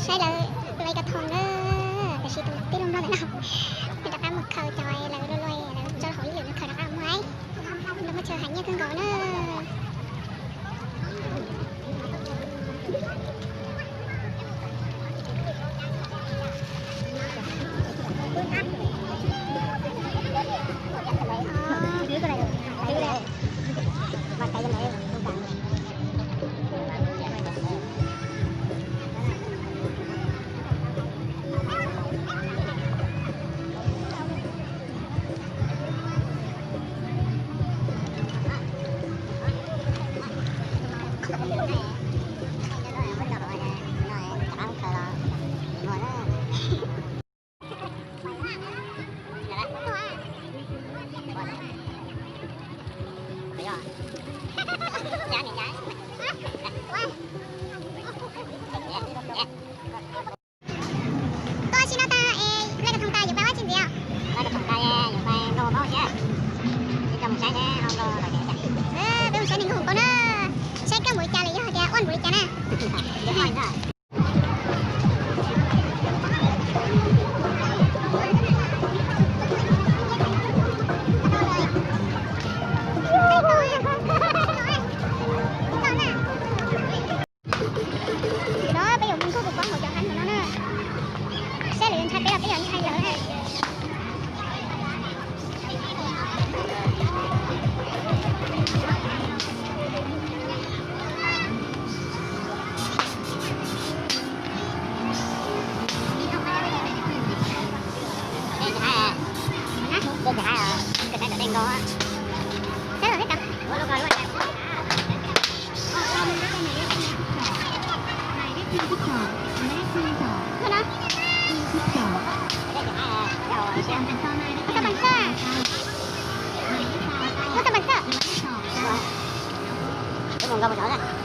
Saib lawv luaj kas thoos na, tiam sis tus tij laug Nplog ntawm no nws rov qab mus khaws cov lawv luaj luaj lawv tso hauv ib lwm no khaws rov qab mus muag, lawv muaj chaw hais nyiaj kawg nkaus na. Tuaj sim no tag es laj kas thoos tas yuav pais ua tsi ntxiv? Laj kas thoos tas yuav pais nkaug hauv paub thiab. Peb mus saib neeg nkaug hauv paub na, saib kab npaum li cas los yog tias uaj npaum li cas na. Tam no peb yuav mus nkaug hauv paub hauv cov hav no na, saib lawv yuav ntshai peb los peb yuav ntshai lawv na. Mus nkaug mus saud na.